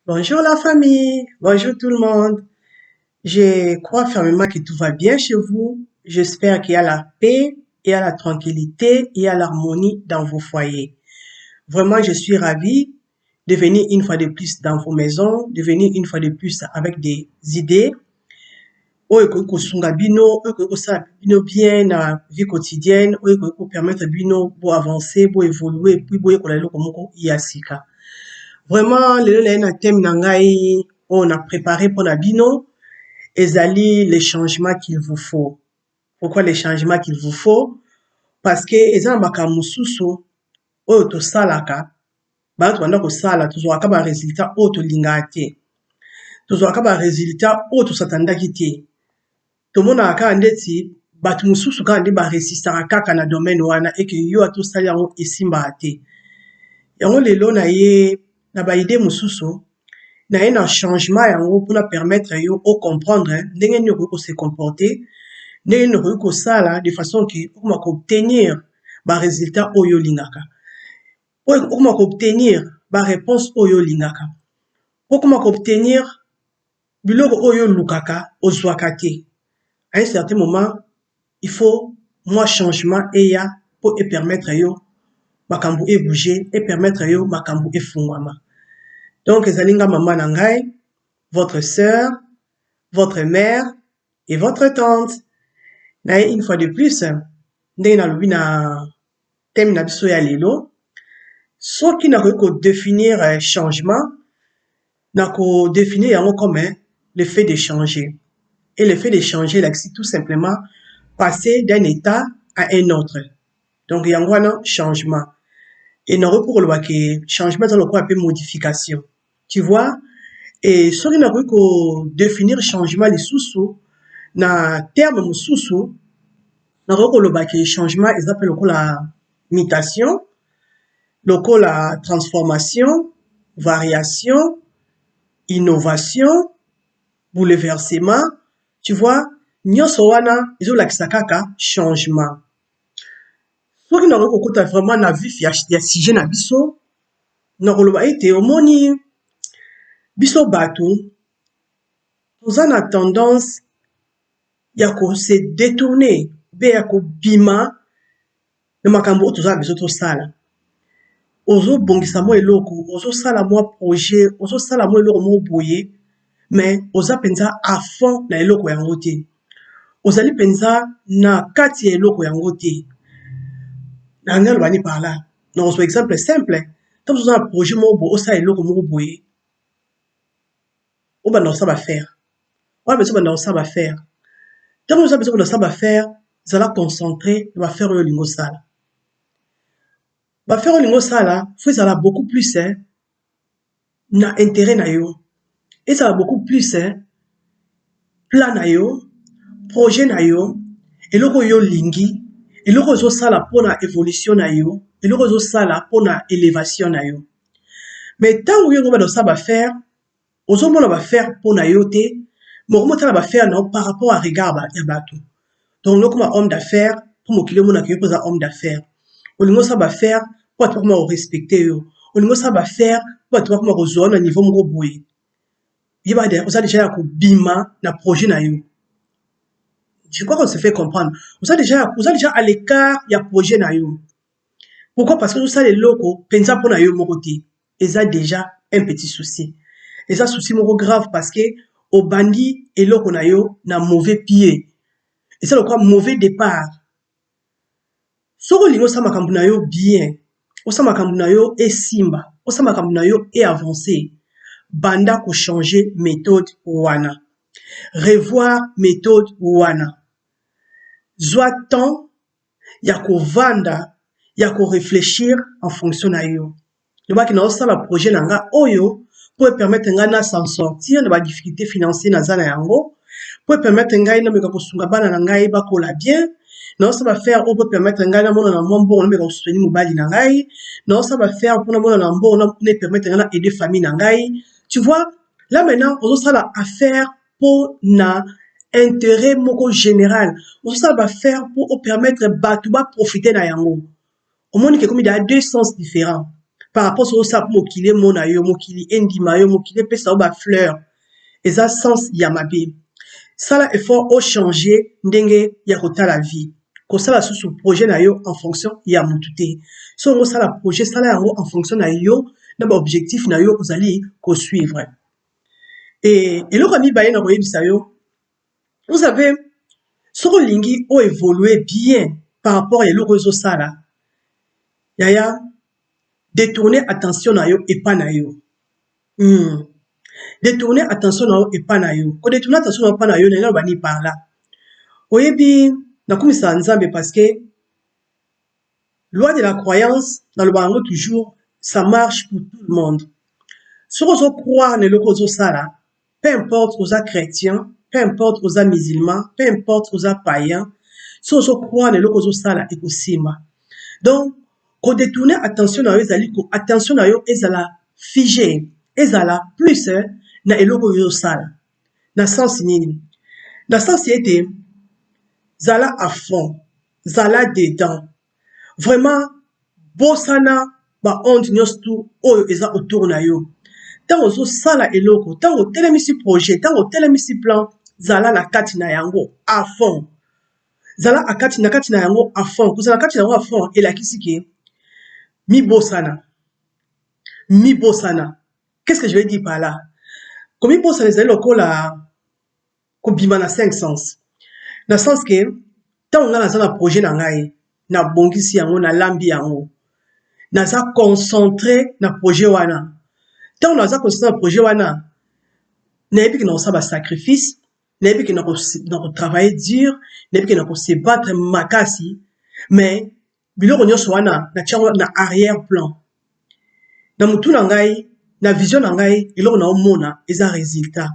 Bonjour la famille, bonjour tout le monde. Je crois fermement que tout va bien chez vous. J'espère qu'il y a la paix, il y a la tranquillité, il y a l'harmonie dans vos foyers. Vraiment, je suis ravie de venir une fois de plus dans vos maisons, de venir une fois de plus avec des idées oyo ekoki kosunga bino, oyo ekoki kosala bino bien na vie quotidienne, oyo ekoki kopermettre bino bo avancer, bo évoluer, puis boyekola eloko moko ya sika. Vraiment, lelo naye na thème na ngai oyo na préparé mpona bino, ezali les changements qu'il vous faut. Pourquoi les changements qu'il vous faut? Parce que eza na makambo mosusu oyo tosalaka, bana tobanda kosala, tozwaka ba résultat oyo tolingaka te, tozwaka ba résultat oyo tosatandaki te. Tomonaka kaka ndeti bato mosusu kaka nde baresistaka kaka na domaine wana, eke yo ata osali yango, esimbaka te. Yango lelo na ye na ba idée mosusu, na ye na changement yango mpona permettre yo ocomprendre ndenge nini okoki kose comporter, ndenge nini okoki kosala de façon ke okoma koobtenir ba résultat oyo olingaka, okoma koobtenir ba réponse oyo olingaka, okoma koobtenir biloko oyo olukaka ozwaka te. À un certain moment, il faut mwa changement eya mpo epermettre yo makambo ebouge, epermettre yo makambo efungwama. Donc ezali nga mama na ngai, votre sœur, votre mère et votre tante. Na ye une fois de plus, ndenge nalobi na thème na biso ya lelo, soki nakoki kodéfinir changement, nakodéfinir yango comme le fait de changer. Et le fait de changer elakisi tout simplement passer d'un état à un autre. Donc yango wana changement. Et nakoki mpo koloba ke changement eza lokola mpe modification, tu vois. Et soki nakoki kodéfinir changement lisusu na terme mosusu, nakoki koloba ke changement eza mpe lokola mutation, lokola transformation, variation, innovation, bouleversement, tu vois. Nyonso wana ezolakisa kaka changement. Soki nakoki kokota vraiment na vif ya sujet na biso, nakoloba ete omoni, biso bato toza na tendance ya kose détourner mpe ya kobima na makambo oyo toza na biso tosala. Ozobongisa mwa eloko, ozosala mwa projet, ozosala mwa eloko moko boye, mais oza mpenza à fond na eloko yango te, ozali mpenza na kati ya eloko yango te. Nalingi naloba nini par là? Nakozwa exemple simple. Ntango oza na projet moko boye, osala eloko moko boye, obanda kosala ba affaire wana, biso obanda kosala ba affaire, ntango oza biso obanda kosala ba affaire, zala concentré na ba affaire oyo olingi osala. Ba affaire oyo olingi osala, faut ezala beaucoup plus na intérêt na yo, ezala beaucoup plus plan na yo, projet na yo, eloko oyo olingi, eloko ozosala mpona évolution na yo, eloko ozosala mpona élévation na yo. Mais ntango yo obanda kosala ba affaire, ozomona ba affaire mpona yo te, mais okomotala ba affaire na yo par rapport à regard ya bato. Donc okoma homme d'affaires mpo mokili omonaka yo mpo oza homme d'affaires. Olingi osala ba affaire mpo bato bakoma korespecter yo, olingi osala ba affaire mpo bato bakoma kozwa yo na niveau moko boye. Yeba, oza déjà ya kobima na projet na yo. Je crois qu'on se fait comprendre. Oza déjà à l'écart ya projet na yo. Pourquoi? Parce que ozosala eloko mpenza mpona yo moko te. Eza déjà un petit souci, eza souci moko grave, parce que obandi eloko na yo na mauvais pied. Eza lokola mauvais départ. Soki olingi osala makambo na yo bien, osala makambo na yo esimba, osala makambo na yo eavance, banda kochanger méthode wana, revoir méthode wana. Zwa temps ya kovanda, ya korefléchir en fonction na yo. Lobaki naosala projet na nga oyo mpo epermettre ngai na s'en sortir na ba difficulté financier naza na yango, mpo epermettre ngai nameka kosunga bana na ngai bakola bien. Naosala ba affaire oyo mpo epermettre ngai namona na mwa mbongo, nameka kosoutenir mobali na ngai. Naosala ba affaire mpo namona na mbongo na epermettre ngai na aider famille na ngai, tu vois. Là maintenant, ozosala affaire mpo na intérêt moko général, ozosala ba affaire mpo opermettre bato baprofite na yango. Omoni ke ekomi dans deux sens différents. par rapport soki osala mpo mokili emona yo, mokili endima yo, mokili epesa yo ba fleurs, eza sens ya mabe. Sala effort o changer ndenge ya kotala vie. Kosala susu projet na yo en fonction ya mutu te. Soki olingi osala projet, sala yango en fonction na yo na ba objectifs na yo ozali ko suivre. Et eloko ya mibale nakoyebisa yo, vous savez soki olingi o evoluer bien par rapport ya eloko oyo ozosala, yaya detourner attention na yo epa na yo. Detourner attention na yo epa na yo. Ko detourner attention na yo epa na yo, nalingi naloba nini par là? Oyebi nakumisaka Nzambe parce que loi de la croyance nalobaka yango toujours ça marche pour tout le monde. Soki ozo croire na eloko ozosala, peu importe oza chretien, peu importe oza musulman, peu importe oza païen, soki ozo croire na eloko ozosala ekosimba. Donc ko detourner attention na yo ezali ko attention na yo ezala fige, ezala plus na eloko oyo ozosala. Na sens nini? Na sens ete zala à fond, zala dedans. Vraiment bosana ba ondes nyonso tout oyo eza autour na yo. Tango ozosala eloko, tango otelemisi projet, tango otelemisi plan, zala na kati na yango à fond. Zala akati na kati na yango à fond. Kozala na kati na yango à fond elakisi ke mibosana. Mibosana. Qu'est-ce que je veux dire par là? Komibosana ezali lokola kobima na 5 sens. Na sens ke tango ngai naza na projet na ngai, nabongisi yango, nalambi yango. Naza concentré na projet wana. Tango naza concentré na projet wana, nayebi ke nakosala ba sacrifice, nayebi ke nako travailler dur, nayebi ke nako se battre makasi, mais biloko nyonso wana natia yango na arrière plan. Na mutu na ngai, na vision na ngai, eloko naomona eza resultat.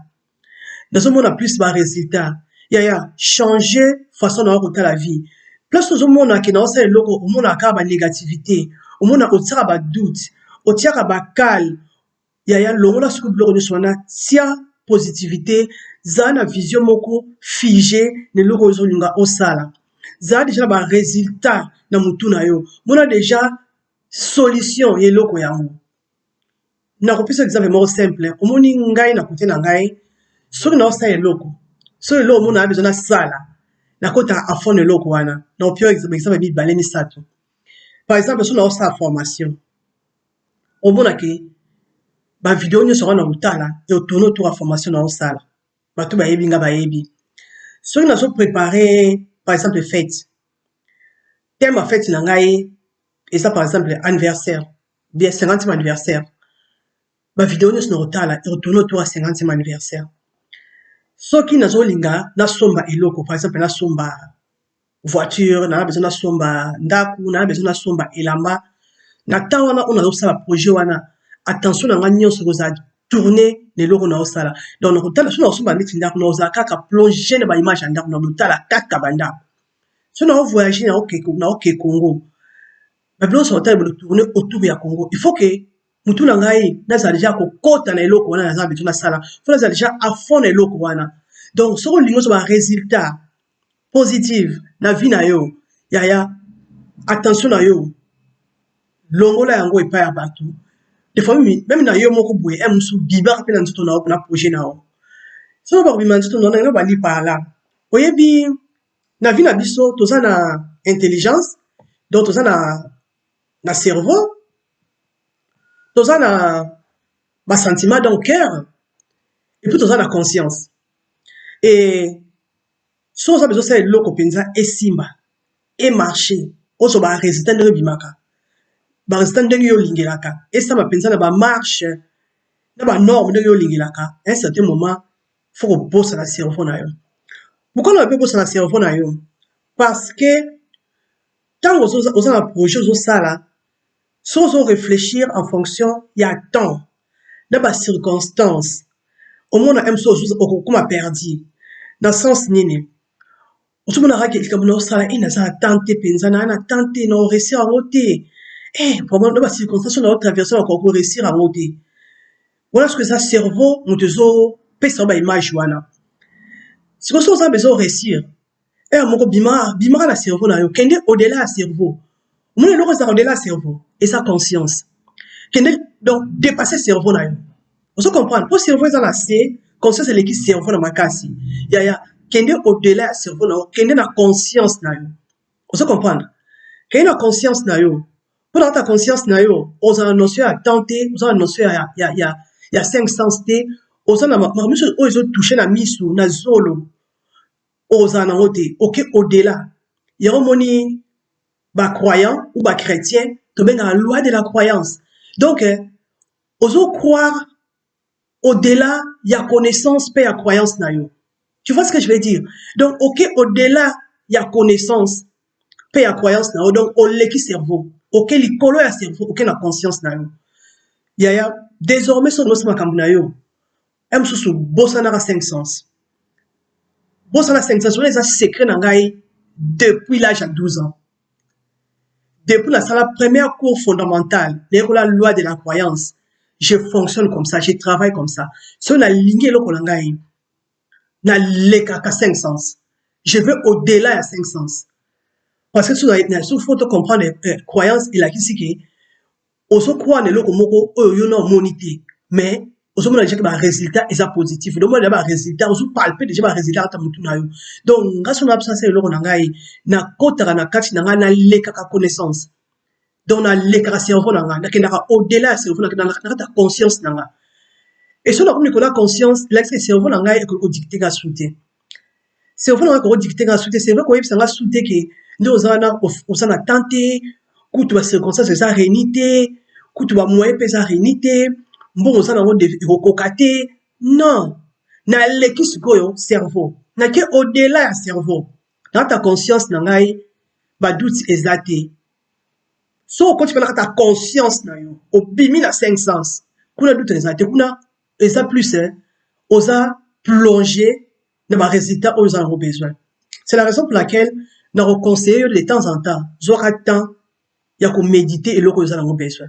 Nazomona plus ba resultats. Yaya, changer façon na yo kotala vie. Place ozomona ke naosala eloko, omonaka kaka ba négativité, omona otiaka ba doute, otiaka ba cale. Yaya, longola sikoyo biloko nyonso wana, tia positivité, zala na vision moko fige na eloko oyo ozolinga osala. Zala deja na ba resultats na mutu na yo. Mona deja solution ya eloko yango. Nakopesa exemple moko simple, omoni ngai na kote na ngai, soki naosala eloko, soki eloko moko na besoin nasala, nakotaka à fond na eloko wana. Nakopesa exemple mibale misato. Par exemple, soki naosala formation, omona ke ba video nyonso wana kotala e tourne autour ya formation naosala. Bato bayebi nga bayebi. Soki nazo préparer par exemple fête, thème ya fête na ngai eza par exemple anniversaire, bien 50e anniversaire. Ba video nyonso na kotala e tourne autour ya 50e anniversaire. Soki nazolinga nasomba eloko, par exemple nasomba voiture, na besoin nasomba ndaku, na besoin nasomba elamba, na temps wana oyo nazosala projet wana, attention na ngai nyonso ekozala tourne na eloko naosala. Donc nakotala, soki nakosomba neti ndako, nakozala kaka plonge na ba image ya ndako, nakotala kaka bandako. Soki nao voyage, naoke Congo, ba biloko nyonso nakotala eko tourne autour ya Congo. Il faut que mutu na ngai nazala deja kokota na eloko wana naza na besoin nasala, faut nazala deja à fond na eloko wana. Donc soki olingi ozwa ba résultat positive na vie na yo, yaya, attention na yo longola yango epai ya bato. Des fois même na yo moko boye, mosusu bimaka mpe na nzoto na yo na projet na yo. Soki bakobima nzoto na yo, ndenge bali par là, oyebi na vie na biso toza na intelligence, donc toza na cerveau, toza na ba sentiment, donc cœur, et puis toza na conscience. Et soki oza besoin osala eloko mpenza esimba, emarche, ozwa ba résultat ndenge ebimaka, ba résultat ndenge yo olingelaka, esama mpenza na ba marche na ba norme ndenge yo olingelaka, à un certain moment faut kobosana cerveau na yo. Pourquoi na bosana cerveau na yo? Parce que ntango oza na projet ozosala, soki ozo réfléchir en fonction ya temps na ba circonstance, omona mosusu okokoma perdu. Na sens nini? Ozomona kaka likambo na osala, e naza na temps te mpenza, naa na temps te, na oréussir yango te, vraiment na ba circonstance oyo na otraverse, nakoka koréussir yango te. Wana soki eza cerveau moto ezopesa yo ba image wana. Sikoyo soki oza besoin oréussir heure moko, bimaka, bimaka na cerveau na yo, kende au-delà ya cerveau. Omoni eloko ezalaka au-delà ya cerveau eza conscience. Kende donc dépasser cerveau na yo. Ozo comprendre? Po cerveau eza na se, conscience eleki cerveau na makasi. Yaya, kende au-delà ya cerveau na yo, kende na conscience na yo. Ozo comprendre? Kende na conscience na yo. Mpo na kati ya conscience na yo, oza na notion ya temps te, oza na notion ya cinq sens te, oza na makambo nyonso oyo ezo toucher na misu, na zolo, ozala nango te. Oke au-delà. Yango omoni ba croyants ou ba chrétiens tobengaka loi de la croyance. Donc, ozo croire au-delà ya connaissance pe ya croyance na yo. Tu vois ce que je veux dire? Donc, oke au-delà ya connaissance pe ya croyance na yo. Donc, oleki cerveau. Oke likolo ya cerveau, oke na conscience na yo. Yaya, désormais soki osala makambo na yo, ya mosusu bosanaka 5 sens. Bosana 5 sens, wana eza secret na ngai depuis l'âge ya 12 ans. Depuis nasala première cours fondamentale, nayekola loi de la croyance. Je fonctionne comme ça, je travaille comme ça. Soki nalingi eloko na ngai, nalekaka 5 sens. Je vais au-delà ya 5 sens. Parce que soki faut comprendre croyance elakisi ke ozo croire na eloko moko oyo yo na omoni te, mais ozomona déjà ke ba résultat eza positif. Donc omona ba résultat, ozo palper déjà ba résultat kata motu na yo. Donc nga soki nabisa eloko na ngai, nakotaka na kati na ngai, nalekaka connaissance. Donc nalekaka cerveau na ngai, nakendaka au-delà ya cerveau, nakendaka na kati ya conscience na ngai. Et soki nakomi likolo ya conscience, elakisi ke cerveau na ngai ekoki kodicter nga su te. Cerveau na ngai ekoki kodicter nga su te, cerveau ekoyebisa nga su te ke nde oza wana oza na temps te, kutu ba circonstance eza réuni te, kutu ba moyen mpe eza réuni te, mbongo oza nango ekokoka te. Non, naleki sikoyo cerveau, nake au-delà ya cerveau, na kati ya conscience na ngai ba doute eza te. Soki okoti mpe na kati ya conscience na yo, obimi na 5 sens, kuna doute eza te, kuna eza plus oza plongé na ba résultat oyo oza nango besoin. C'est la raison pour laquelle nakoconseille yo de temps en temps, zwaka temps ya koméditer eloko oyo oza nango besoin.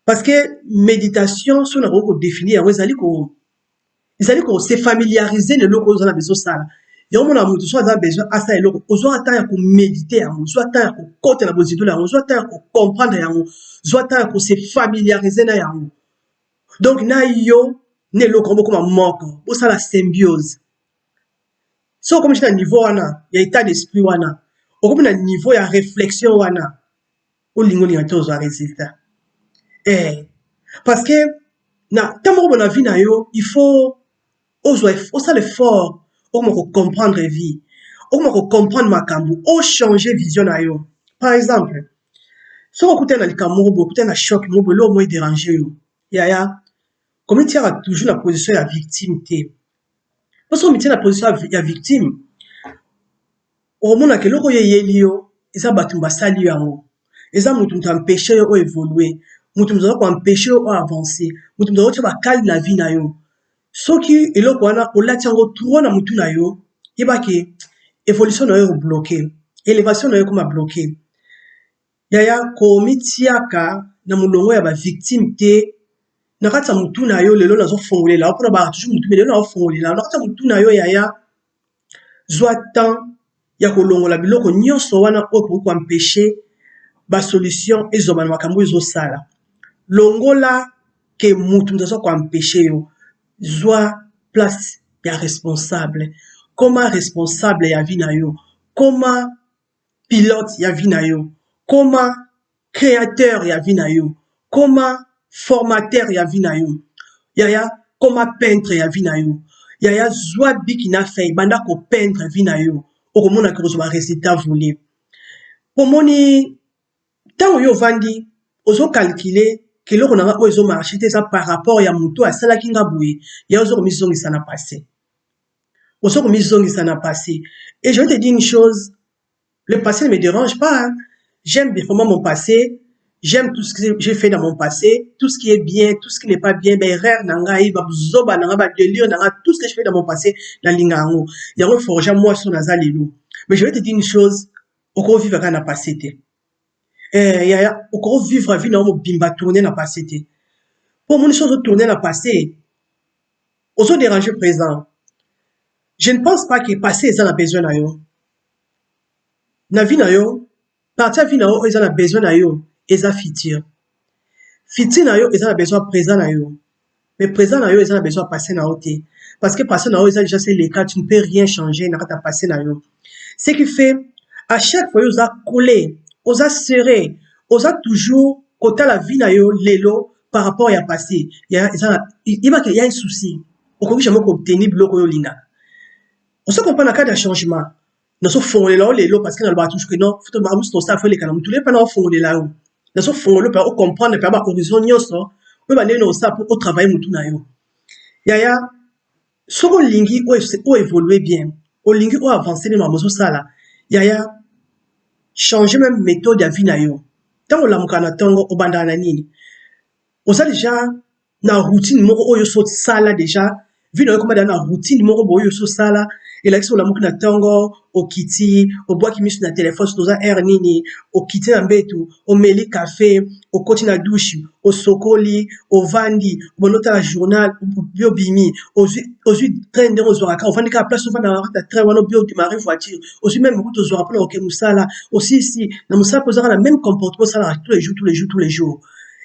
Parce que méditation, soki nakoki kodéfinir yango, ezali ko se familiariser na eloko oyo oza na besoin osala. Yango mona moto soki aza besoin asala eloko, ozwaka temps ya koméditer yango, ozwa temps ya kokota na bozindo na yango, ozwa temps ya kocomprendre yango, zwa temps ya kose familiariser na yango. Donc na yo na eloko yango bokoma moko, bosala symbiose. Soki okomi na niveau wana ya état d'esprit wana, okomi na niveau ya réflexion wana, olingi olinga te ozwa résultat. Parce que na ntango moko boye na vie na yo, il faut ozwa osala effort, okoma kocomprendre vie, okoma kocomprendre makambo, ochanger vision na yo. Par exemple, soki okutani na likambo moko boye, okutani na choc moko boye, eloko moko edéranger yo, yaya, komitiaka toujours na position ya victime te. Po soki omitie na position ya victime, okomonaka eloko oyo eyeli yo eza bato basali yo yango, eza moto empêche yo oévoluer, moto aza koempêche yo oavancer, moto azotia bakali na vie na yo. Soki eloko wana olati yango trop na motu na yo, yebaki évolution na yo ekobloquer, élévation na yo ekoma bloqué. Yaya, komitiaka na molongo ya bavictime te na kati ya motu na yo. Lelo nazofongolela yo mpona baka toujours motu, mais lelo nazofongolela na kati ya motu na yo. Yaya, zwa temps ya kolongola biloko nyonso wana oyo ekoki koempêcher basolution ezwama na makambo oyo ezosala. Longola ke mutu aza koempêcher yo, zwa place ya responsable, koma responsable ya vie na yo, koma pilote ya vie na yo, koma créateur ya vie na yo, koma formateur ya vie na yo. Yaya, koma peintre ya vie na yo. Yaya, zwa bic na feuille, banda kopeindre vie na yo, okomona kozwa résultat voulu. Pomoni ntango yo ovandi ozocalculer ke eloko na nga oyo ezomarcher te eza par rapport ya motu asalaki nga boye, ya oza komizongisa na passé, oza komizongisa na passé. Et je vais te dire une chose: le passé ne me dérange pas, hein. J'aime vraiment mon passé, j'aime tout ce que j'ai fait dans mon passé, tout ce qui est bien, tout ce qui n'est pas bien, baerreur na ngai, bazoba na ngai, badélire na ngai, tout ce que je fais dans mon passé, nalinga yango, yango forger moi so naza lelo. Mais je vais te dire une chose: okovivre kaka na passé te. Yaya, okovivre vie na yo mobimba tourne na passé te. Mpo omoni so ozotourner na passé, ozodéranger présent. Je ne pense pas que passé eza na besoin na yo na vie na yo. Partie ya vie na yo oyo eza na besoin na yo eza futur. Futur na yo eza na besoin ya present na yo. Mais present na yo eza na besoin ya passe na yo te. Parce que passe na yo eza dejà se eleka, tu ne peux rien changer na kati ya passe na yo. Ce qui fait à chaque fois yo oza colle, oza serre, oza toujours kotala vie na yo lelo par rapport ya passe. Ya eza na yeba ke ya un souci. Okoki jamais ko obtenir biloko oyo olingaka. Ozo comprendre na cadre ya changement. Nazo fongolela yo lelo parce que nalobaka toujours que non, faut makambo mosusu tosala faut eleka na mutu. Lelo pe nao fongolela yo. Nazo fongolela yo pe o comprendre pe ba horizon nyonso oyeba ndenge nini osala po o travailler mutu na yo. Yaya, soki olingi o evoluer bien, olingi o avancer bien makambo ozosala, yaya changer meme methode ya vie na yo. Tango olamukaka na tongo obandaka na nini? Oza dejà na routine moko oyo osi osala dejà, vie na yo ekoma dejà na routine moko boye oyo osi osala, elakisi olamuki na tongo, okiti, obwaki misu na telephone soki toza heure nini, okiti na mbetu, omeli cafe, okoti na douche, osokoli, ovandi, obandi otala journal, obi obimi, ozwi ozwi train ndenge ozwaka kaka, ovandi kaka place ovandaka na kati ya train wana obi o demarrer voiture, ozwi meme route ozwaka pona kokende mosala, osilisi na mosala pe oza kaka na meme comportement osalaka tous les jours, tous les jours, tous les jours.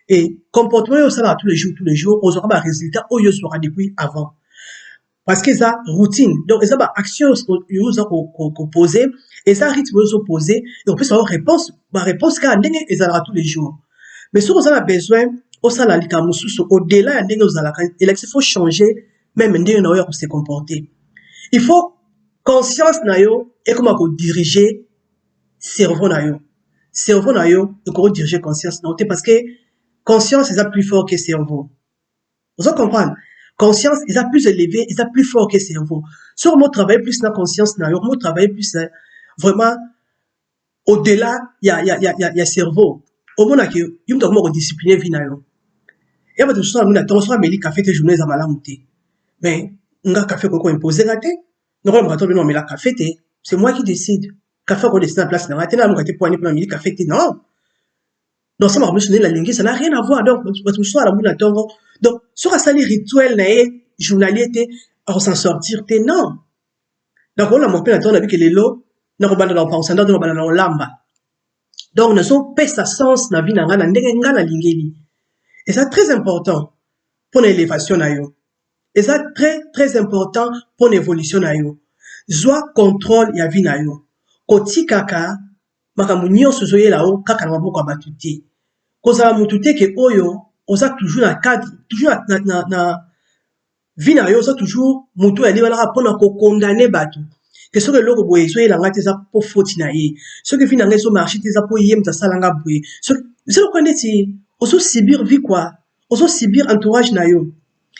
Et comportement oyo osalaka tous les jours, tous les jours, ozwaka ba resultats oyo ozwaka depuis avant. Parce que eza routine, donc eza ba actions oyo oza ko poser, eza rythme oyo ozo poser, ekopesa yo réponse, ba réponse kaka ndenge ezalaka tous les jours. Mais soki oza na besoin osala likambo mosusu au-delà ya ndenge ozalaka, elakisi faut changer meme ndenge na yo ya ko se comporter. Il faut conscience na yo ekoma ko diriger cerveau na yo. Cerveau na yo ekoki diriger conscience na yo te parce que conscience eza plus fort que cerveau. Ozo comprendre? Conscience eza plus élevé, eza plus fort que cerveau. Soki omo travailler plus na conscience na yo, omo travailler plus vraiment au-delà ya cerveau. Omona ke yo moto akoma ko discipliner vie na yo. Ya bato mosusu na ntongo soki ameli café te journée eza malamu te. Mais nga café ekoki ko imposer nga te. Nakolamuka to bino omela café te. C'est moi qui décide. Café ako décider na place na nga te, nalamuka te po ani pona ameli café te. Non. Donc ça makambo nyonso ndenge nalingi, ça n'a rien à voir. Donc bato mosusu alamuki na ntongo. Donc soki asali rituel na ye journalier te, ako s'en sortir te. Non. Nakolamuka mpe na ntongo nabiki lelo, nakobanda na kopangusa ndako, nakobanda na kolamba. Donc nazopesa sens na vie na nga na ndenge nga nalingeli. Eza très important pona elevation na yo. Eza très très important pona evolution na yo. Zwa controle ya vie na yo. Kotikaka makambo nyonso ezoyela yo kaka na maboko ya bato te. Kozala mutu te ke oyo oza toujours na cadre, toujours na vie na yo oza toujours mutu oyo alibalaka pona ko condamner bato. Ke soki eloko boye ezoyela nga te eza po faute na ye. Soki vie na nga ezo marcher te eza po ye mutu asala nga boye. Soki eza lokola neti ozo subir vie quoi. Ozo subir entourage na yo.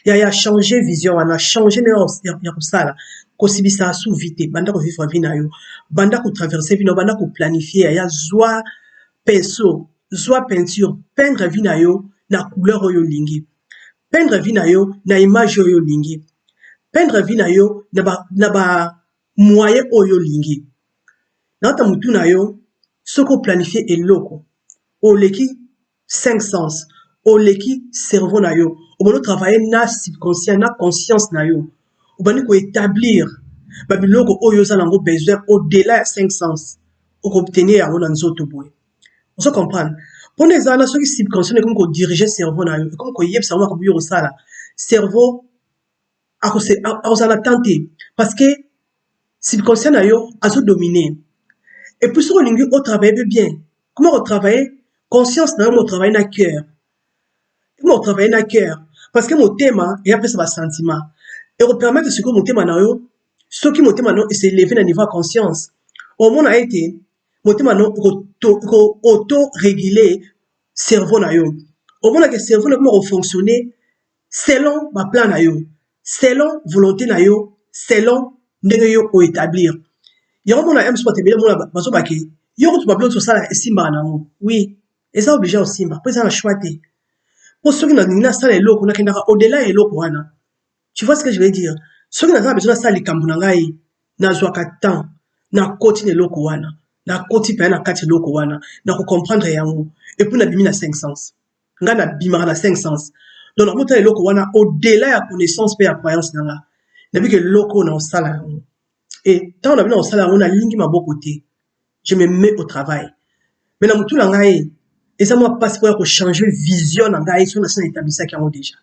Yaya changer vision wana, changer ndenge ya kosala. Kosibisa sous vie te, banda ko vivre vie na yo. Banda ko traverser vie na yo, banda ko planifier yaya zwa pinceau, zwa peinture, peindre vie na yo na couleur oyo olingi. Peindre vie na yo na image oyo olingi. Peindre vie na yo na ba moyen oyo olingi. Na kati ya mutu na yo soki o planifier eloko oleki 5 sens, oleki cerveau na yo, obandi ko travailler na subconscient na conscience na yo, obandi ko etablir ba biloko oyo oza nango besoin au-delà ya 5 sens, oko obtenir yango na nzoto boye. Ozo comprendre? Pona eza wana soki subconscient ekomi ko diriger cerveau na yo, ekomi koyebisa yango makambo yo okosala, cerveau akozala na temps te parce que subconscient na yo azo dominer. Et puis soki olingi o travailler pe bien, comment ko travailler conscience na yo mo travailler na cœur. Mo travailler na cœur parce que motema eya pesa ba sentiment. Eko permettre sikoyo motema na yo soki motema na yo s'élever na niveau ya conscience, omona ete motema na yo eko auto réguler cerveau na yo. Omona ke cerveau na yo ekoma ko fonctionner selon ba plan na yo, selon volonté na yo, selon ndenge yo o établir. Yango mona ya mosusu bato ebele mona bazoba ke yo kutu ba biloko osala esimbaka nango. Oui, eza obligé osimba po eza na choix te. Po soki nalingi nasala eloko nakendaka au-delà ya eloko wana. Tu vois ce que je veux dire? Soki naza na besoin nasala likambo na ngai, nazwaka temps, nakoti na eloko wana, nakoti mpenza na kati eloko wana, nako comprendre yango et puis nabimi na 5 sens. Nga nabimaka na 5 sens. Donc nakotala eloko wana au-delà ya connaissance pe ya croyance na nga. Nayebi ke eloko oyo nakosala yango. Et tango nabimi nakosala yango nalingi maboko te. Je me mets au travail. Mais na mutu na ngai, Eza mwa mpasi mpo ya kochanger vision na ngai soki nasi na établisaki yango déjà,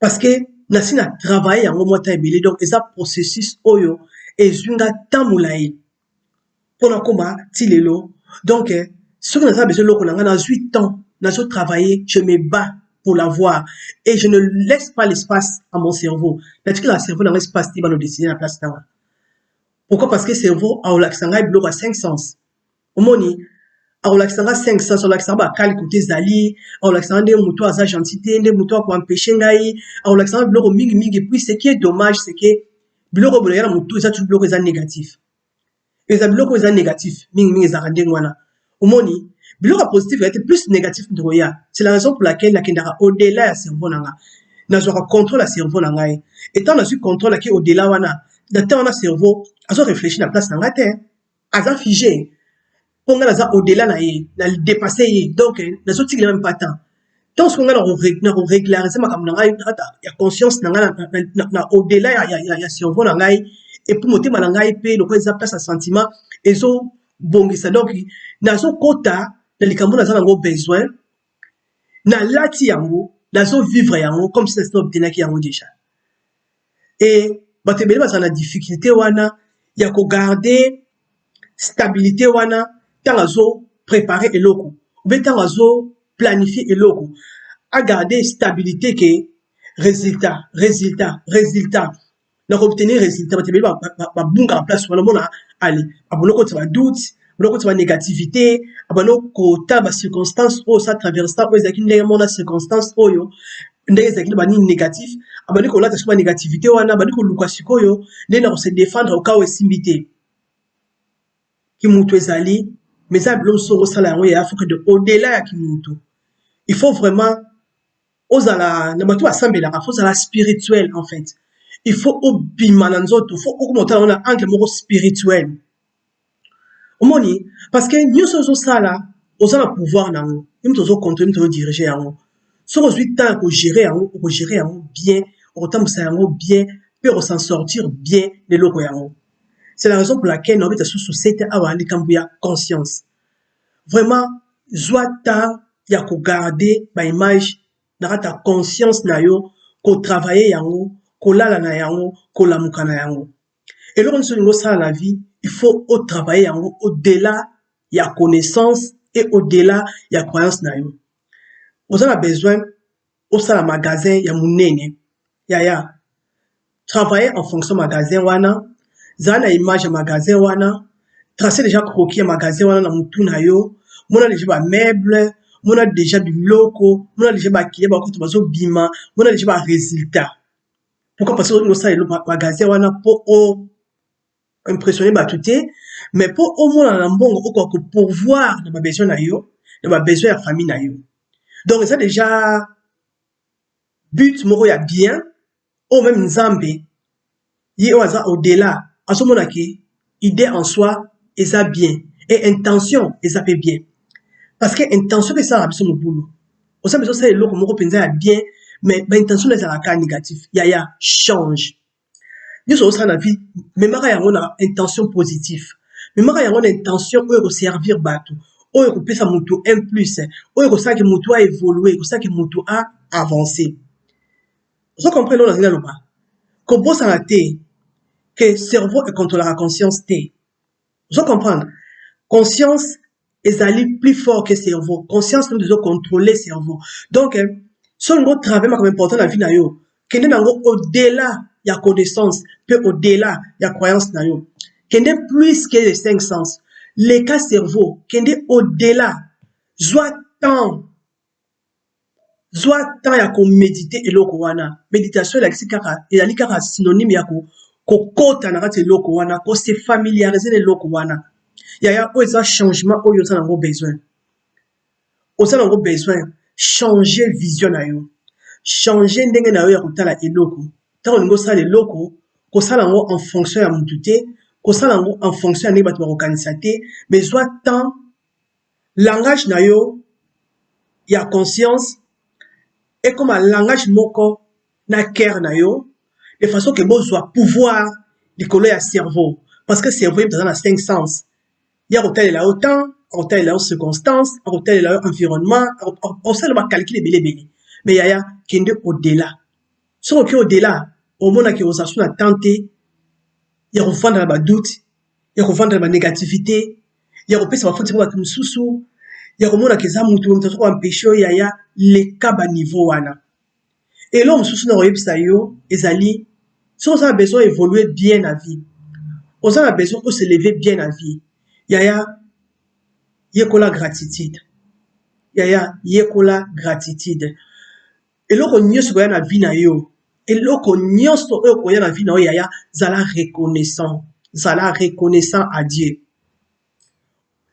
parce que nasi na travaille yango mwa temps ebele. Donc eza processus oyo ezwi nga temps molai mpona koma ti lelo. Donc soki naza besoin eloko na ngai, nazwi temps, nazotravailler, je me bats pour l'avoir et je ne laisse pas l'espace à mon cerveau. Natikela cerveau na ngai espace te bano décider na place na nga. Pourquoi? Parce que cerveau akolakisa ngai biloko ya 5 sens. Omoni, akolakisa nga 5 sens, akolakisa nga bakali kote ezali, akolakisa nga nde moto aza gentil te, nde moto akoempêcher ngai, akolakisa nga biloko mingimingi. Puis ce qui est dommage, c'est que biloko oyo boya na motu eza toujours biloko eza négatif. Eza biloko eza négatif mingimingi, ezalaka ndenge wana. Omoni, biloko ya positif eza te, plus négatif nde koya. C'est la raison pour laquelle nakendaka au-delà ya cerveau na nga, nazwaka contrôle ya cerveau na ngai. Etant nazwi contrôle ake au-delà wana, na temps wana cerveau azo réfléchir na place na ngai te, aza figé, mpo ngai naza au-delà na ye, na dépasse ye. Donc nazotikela même pas temps. Ntango soki ngai na korégulariser makambo na ngai ya conscience na ngai na au-delà ya cerveau na ngai, et puis motema na ngai mpe lokola eza place ya sentiment, ezobongisa. Donc nazokota na likambo naza nango besoin, nalati yango, nazovivre yango comme si nasi obtenaki yango déjà. Et bato ebele bazala na difficulté wana ya kogarder stabilité wana ntango azoprépare eloko obe ntango azoplanifie eloko, agarde stabilité ke résultat, résultat, résultat, na koobtenir résultat. Bato ebele babungaka place wana. Mona ale abanda okotisa badoute, abanda okotisa banégativité, abanda kotala bacirconstance oyo sa traversa, oyo ezalaki ndenge mona circonstance oyo ndenge ezalaki na banini négatif, abandi kolata sikoyo banégativité wana, abandi koluka sikoyo ndenge na kose défendre au cas oyo esimbi te. Kimutu ezali, mais eza biloko mosusu okosala yango ya faut kende au-delà ya kimutu. Il faut vraiment ozala na bato basambelaka, faut ozala spirituel. En fait, il faut obima na nzoto, faut okoma otala yango na angle moko spirituel. Omoni, parce que nyonso ozosala, oza na pouvoir nango. Ye moto ozocontrôle, moto ozodirige yango. Soki ozwi temps ya kogérer yango, okogérer yango bien, okotambwisa yango bien mpe okos'en sortir bien na eloko yango. C'est la raison pour laquelle naobeta susu sete awa likambo ya conscience. Vraiment, zwa temps ya kogarder baimage na kati ya conscience na yo, kotravailler yango, kolala na yango, kolamuka na yango. Eloko nyonso olingi osala na vie, il faut otravailler yango au-delà ya connaissance et au-delà ya croyance na yo. Oza na besoin osala magasin ya monene, yaya, travailler en fonction magasin wana. Zala na image ya magasin wana, trace déjà croquis ya magasin wana na motu na yo. Mona déjà bameuble, mona déjà biloko, mona déjà baclient bakota bazobima, mona déjà barésultat. Pourquoi? Parce que olingi osala magasin wana mpo o impressionne bato te, mais mpo omonana na mbongo, okoka kopourvoir na babesoin na yo, na babesoin ya famille na yo. Donc eza déjà but moko ya bien oyo même Nzambe, ye oyo aza au-delà, azomona ke idée en soi eza bien et intention eza mpe bien. Parce que intention mpe esalaka biso mobulu. Oza biso osala eloko moko mpenza ya bien, mais baintention na ezalaka négatif. Yaya, change. Nyonso osala na vie, memaka yango na intention positive, memaka yango na intention oyo ekoservir bato, oyo ekopesa motu un plus, oyo ekosalaki motu aévolue, ekosalaki motu aavance. Ozo comprendre oyo nazingi aloba? Kobosana te ke cerveau econtrôlaka conscience te. Ozo comprendre? Conscience ezali plus fort que cerveau. Conscience nde ezocontrôle cerveau. Donc so olingi otravaille makambo important na vie na yo, kende nango au-delà ya connaissance mpe au-delà ya croyance na yo. Kende plus que les cinq sens, leka cerveau, kende au-delà. Zwa temps, zwa temps ya koméditer eloko wana. Méditation elakisi kaka, ezali kaka synonyme ya kokota na kati eloko wana, kose familiariser na eloko wana. Yaya, oyo eza changement oyo oza nango besoin. Oza nango besoin changer vision na yo, changer ndenge na yo ya kotala eloko. Ntango olingi osala eloko, kosala yango en fonction ya motu te, kosala yango en fonction ya ndenge bato bakokanisa te, mais zwa temps, langage na yo ya conscience ekoma langage moko na cœur na yo, de façon ke bozwa pouvoir likolo ya cerveau. Parce que cerveau ye moto aza na cinq sens ya kotalela yo temps. Akotalela yo circonstance, akotalela yo environnement, akosala ba calcul ebele ebele. Mais yaya, kende au-delà. Soki oke au-delà, omonaki ozala so na temps te ya kovanda na badoute, ya kovanda na banégativité, ya kopesa bafaute mpo bato mosusu, ya komonaka eza motu moto aza koempêcher yo. Yaya, leka baniveau wana. Eloko mosusu na koyebisa yo ezali: soki oza na besoin évoluer bien na vie, oza na besoin os'élever bien na vie, yaya, yekola gratitude. Yaya, yekola gratitude. Eloko nyonso koya na vie na yo, eloko nyonso oyo koya na vie na yo, yaya, zala reconnaissant, zala reconnaissant à Dieu,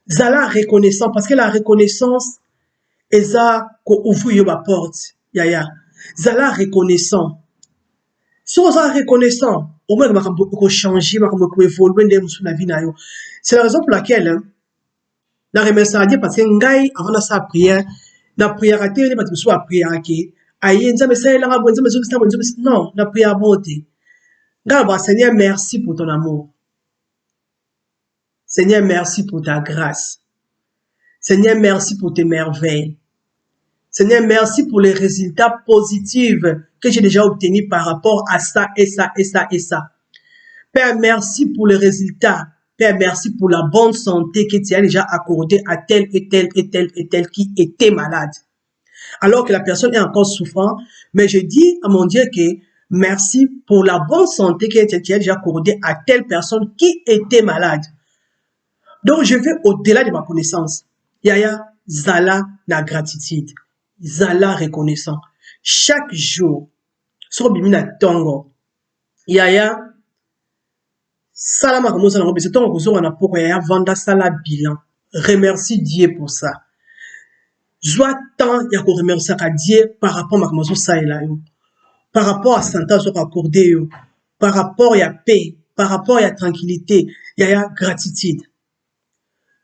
zala reconnaissant, parce que la reconnaissance eza koouvrir yo baporte. Yaya, zala reconnaissant. Soki oza reconnaissant, omonaka makambo ekochange, makambo ekoévolue nde mosusu na vie na yo. C'est la raison pour laquelle na remerciaka Dieu, parce que ngai, avant nasala prière, na priaka te nde bato mosusu bapriaka ke aye Nzambe esalelanga boye, Nzambe ezongisa boye, Nzambe. Non, na priaka bongo te. Ngai nabaka: Seigneur, merci pour ton amour. Seigneur, merci pour ta grâce. Seigneur, merci pour tes merveilles. Seigneur, merci pour les résultats positifs que j'ai déjà obtenus par rapport à ça et ça et ça et ça. Père, merci pour les résultats. Père, merci pour la bonne santé que tu as déjà accordée à tel et tel et tel et tel qui était malade. Alors que la personne est encore souffrant, mais je dis à mon Dieu que merci pour la bonne santé que tu as déjà accordée à telle personne qui était malade. Donc, je vais au-delà de ma connaissance. Yaya, zala na gratitude. Zala reconnaissant. Chaque jour, soki obimi na ntongo, yaya, sala makambo osala yango biso. Ntongo kozonga na poko, yaya, vanda, sala bilan, remercie Dieu pour ça. Zwa temps ya koremerciaka Dieu par rapport makambo azosalela yo, par rapport à santé azoka accorde yo, par rapport ya paix, par rapport ya tranquillité. Yaya, gratitude.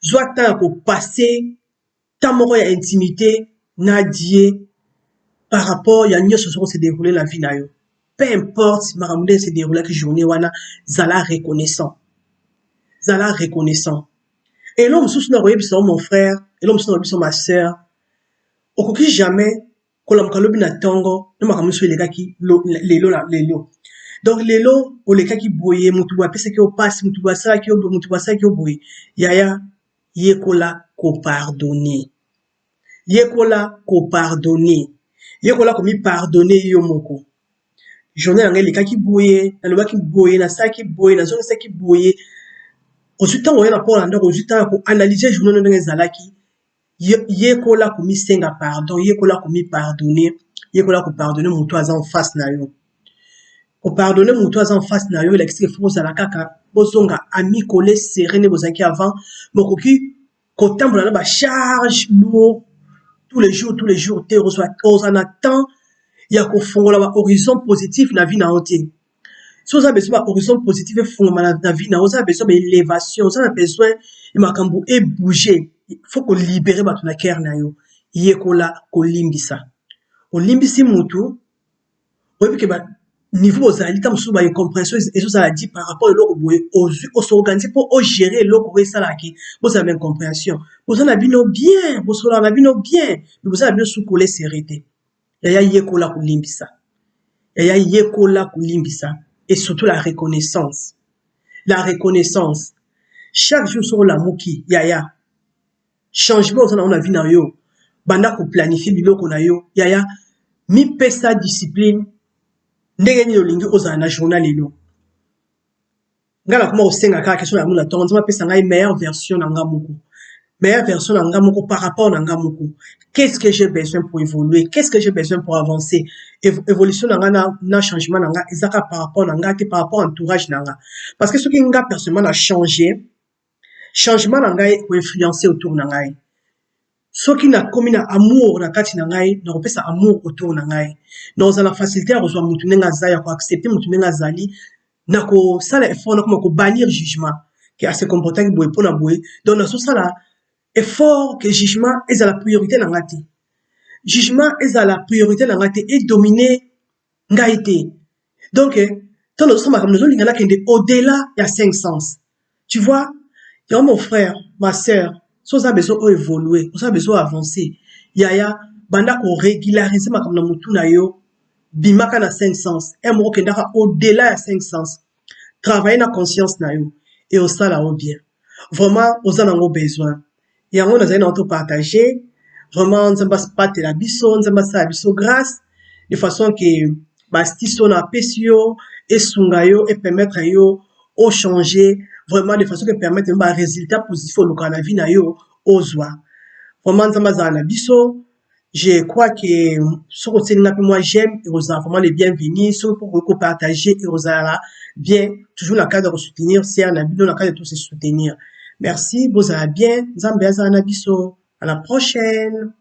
Zwa temps ya kopasser temps moko ya intimité na Dieu par rapport ya nyonso soko se déroule na vie na yo. Peu importe makambo ndenge se déroulaki journée wana, zala reconnaissant, zala reconnaissant. Eloko mosusu na koyebisa yo, mon frère, eloko mosusu na koyebisa ma sœur: okoki jamais kolamuka lobi na ntongo na makambo nyonso elekaki lelo na lelo. Donc lelo olekaki boye, motu boye apesaki yo mpasi, motu boye asalaki yo boye, motu boye asalaki yo boye. Yaya, yekola kopardonner, yekola kopardonner, yekola komipardonner yo moko. Journée na ngai elekaki boye, nalobaki boye, nasalaki boye, nazongisaki boye. Ozwi ntango oya na port na ndako, ozwi ntango ya koanalyser journée ndenge ezalaki. Yekola komisenga pardon, yekola komipardonner, yekola kopardonner moto aza en face na yo. Kopardonner moto aza en face na yo elakisi ke faut kozala kaka bozonga ami collé serré nde bozalaki avant. Mokoki kotambola na bacharge lourd tous les jours, tous les jours te. Ozwa na temps ya kofongola bahorizon positif na vie na yo te. So oza besoin bahorizon positif efungama na vie na yo, oza na besoin baélévation, oza na besoin ya makambo ebouge, faut kolibérer bato na cœur na yo. Yekola kolimbisa. Olimbisi mutu, oyebi ke niveau ozali ta mosusu, baincompréhension ezozala di par rapport eloko boye, ozwi os'organiser mpo ogérer eloko oyo esalaki bozala baincompréhension. Boza na bino bien, bosolaka na bino bien, mais boza na bino su collé serré te. Yaya, yekola kolimbisa. Yaya, yekola kolimbisa, et surtout la reconnaissance, la reconnaissance. Chaque jour soki olamuki, yaya, changement oza nango na vie na yo, banda koplanifier biloko na yo. Yaya, mipesa discipline. Ndenge nini olingi ozala na journal lelo? Ngai nakoma kosenga kaka question ya mona ntongo: Nzambe apesa ngai meilleure version na nga moko, meilleure version na nga moko par rapport na nga moko. Qu'est-ce que j'ai besoin pour évoluer? Qu'est-ce que j'ai besoin pour avancer? Évolution na nga na changement na nga ezaka par rapport na nga te, par rapport entourage na nga, parce que soki nga personnellement na changer, changement na ngai koinfluencer autour na ngai. Soki nakomi na amour na kati na ngai, nakopesa amour autour na ngai, nakozala facilité ya kozwa motu ndenge aza, ya koaccepter motu ndenge azali, na kosala effort nakoma kobannir jugement ke ase comportaki boye mpona boye. Donc nazosala effort ke jugement ezala priorité na nga te, jugement ezala priorité na nga te, edomine ngai te. Donc ntango nazosala makambo, nazolinga nakende au-delà ya cinq sens, tu vois. Yango, mon frère, ma sœur. Soki oza besoin o evoluer, oza besoin o avancer, yaya banda ko regulariser makambo na mutu na yo, bimaka na 5 sens, heure moko kendaka au delà ya 5 sens. Travailler na conscience na yo et osala yo bien. Vraiment oza nango besoin. Yango nazali nango to partager. Vraiment Nzambe abatela biso, Nzambe asala biso grâce de façon que ba astuces oyo napesi yo esunga yo e permettre yo o changer vraiment de façon que permettre yo ba résultats positifs olukaka na vie na yo ozwa. Vraiment Nzambe azala na biso. Je crois que soki otieli nga mpe mwa j'aime ekozala vraiment le bienvenu. Soki mpo okoki kopartage ekozala bien, toujours na cadre ya kosoutenir sœur na bino, na cadre to se soutenir. Merci, bozala bien, Nzambe azala na biso. À la prochaine.